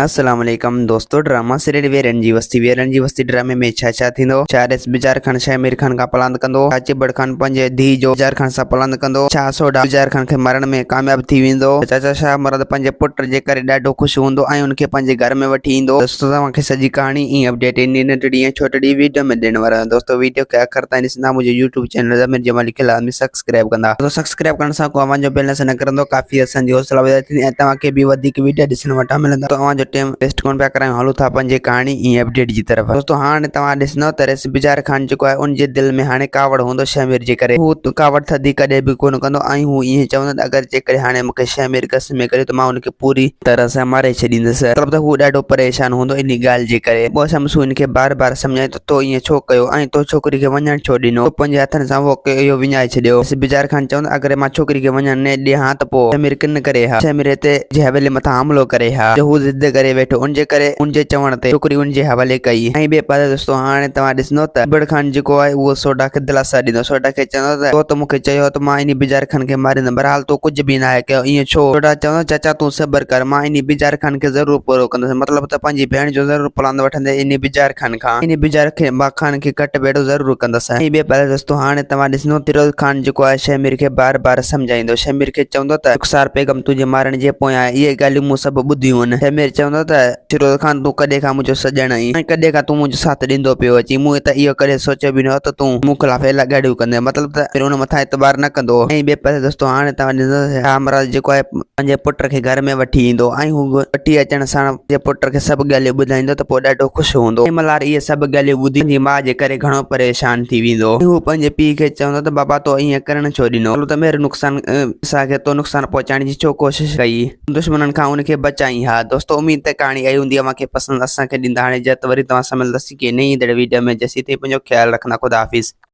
السلام عليڪم دوستو ڊراما سيريل ويرن جي وستي ويرن جي وستي ڊرامي ۾ ڇا ڇا ٿيندو ڇا ريس بجار خان شهمير خان کان پلاند ڪندو ڇا چٻڙ خان پنهنجي ڌيء جو بجار خان سان پلاند ڪندو ڇا سوڍا بجار خان کي مارڻ ۾ ڪامياب ٿي ويندو چاچا شاهه مراد پنهنجي پٽ جي ڪري ڏاڍو خوش هوندو ۽ ان کي پنهنجي گهر ۾ وٺي ايندو دوستو توهان کي سڄي ڪهاڻي ۽ اپڊيٽ انهي ننڍڙي ۽ ڇوٽڙي ويڊيو ۾ ڏيڻ وارو آهيان دوستو ويڊيو کي آخر تائين ڏسندا منهنجو يوٽيوب چينل ضمير جمالي کي لازمي سبسڪرائب ڪندا. دوستو سبسڪرائب ڪرڻ سان ڪو اوهان جو بيلنس نه ڪرندو ڪافي اسان جي حوصلا افزائي ٿيندي ۽ توهان کي به وڌيڪ ويڊيو ڏسڻ وٽان ملندا دوستو اوهان جو ٽيم ويسٽ ڪونه پيا ڪرايون هلون ٿا پنهنجي ڪهاڻي ۽ اپڊيٽ جي طرف دوستو هاڻ توهان ڏسندو ته ريس بجار خان جيڪو آهي ان جي دل ۾ هاڻي ڪاوڙ هوندو شهمير جي ڪري هو ڪاوڙ ٿڌي ڪڏهن به ڪونه ڪندو ۽ هو ائين چوندو ته اگر جيڪڏهن هاڻي مونکي شهمير گس ۾ ڪريو ته مان ان کي پوري طرح سان ماري ڇڏيندس مطلب ته هو ڏاڍو پريشان هوندو انهي ڳالهه جي ڪري پوء شمسو هن کي بار بار سمجهائيندو تو ائين ڇو ڪيو ۽ تو ڇوڪري کي وڃڻ ڇو ڏنو؟ تو پنهنجي هٿن سان اهو اهو وڃائي ڇڏيو. بجار خان چوندو، اگر مان ڇوڪري کي وڃڻ نه ڏيان ها ته پوء شهمير ڪن ڪري ها. شهمير هتي جي حويلي مٿان حملو ڪري ها، جو هو ضد ڪري ويٺو. ان جي ڪري ان جي چوڻ تي ڇوڪري ان جي حوالي ڪئي. ۽ ٻئي پاسي دوستو هاڻي توهان ڏسندو ته ابڙ خان جيڪو آهي اهو سوڍا کي دلاسا ڏيندو. سوڍا کي چوندو ته تو ته مون کي چيو هو ته مان انهي بجار خان کي ماريندم، بهرحال تو ڪجهه به ناهي ڪيو، ائين ڇو؟ سوڍا چوندو، چاچا تون صبر ڪر، مان انهي بجار خان کي ضرور پورو ڪندس. مطلب ته پنهنجي ڀيڻ جو ضرور پلاند وٺندي انهي بجار خان کان انهي بجار خان کي گهٽ ڀيڙو ضرور ڪندس. ۽ ٻئي پاسي دوستو هاڻي توهان ڏسندو فيروز خان جيڪو آهي شهمير کي بار بار سمجهائيندو شهمير کي چوندو ته رخسار بيگم تنهنجي مارڻ جي پويان آهي اهي ڳالهيون مون سڀ ٻڌيون آهن شهمير چوندو ته فيروز خان تون ڪڏهن کان منهنجو سڄڻ آهين ۽ ڪڏهن کان تون منهنجو ساٿ ڏيندو پيو اچين مون ته اهو ڪڏهن سوچيو به نه هو ته تون مون خلاف اهڙا ڳالهيون ڪندين مطلب ته پھرين ان مٿان اعتبار نه ڪندو هو ۽ ٻئي پاسي دوستو هاڻي توهان ڏسندو ته شاهه مراد جيڪو آهي پنهنجي پٽ کي گهر ۾ وٺي ايندو ۽ هو وٺي اچڻ ساڻ پنهنجي پٽ کي سڀ ڳالهيون ٻڌائيندو ته پوء ڏاڍو خوش هوندو ۽ ملهار اهي سڀ ڳالهيون ٻڌي پنهنجي ماء جي ڪري گهڻو پريشان ٿي ويندو ۽ هو پنهنجي پيء کي چوندو ته بابا تو ائين ڪرڻ ڇو ڏنو مطلب ته مير نقصان سان کي تو نقصان پهچائڻ جي ڇو ڪوشش ڪئي دشمنن کان ان کي بچائين ها دوستو اميد ته ڪهاڻي آئي هوندي اوهان کي پسند اسان کي ڏيندا هاڻي اجازت وري توهان سان ملنداسين ڪنهن نئين ايندڙ ويڊيو ۾ جيسين تائين پنهنجو خيال رکندا خدا حافظ.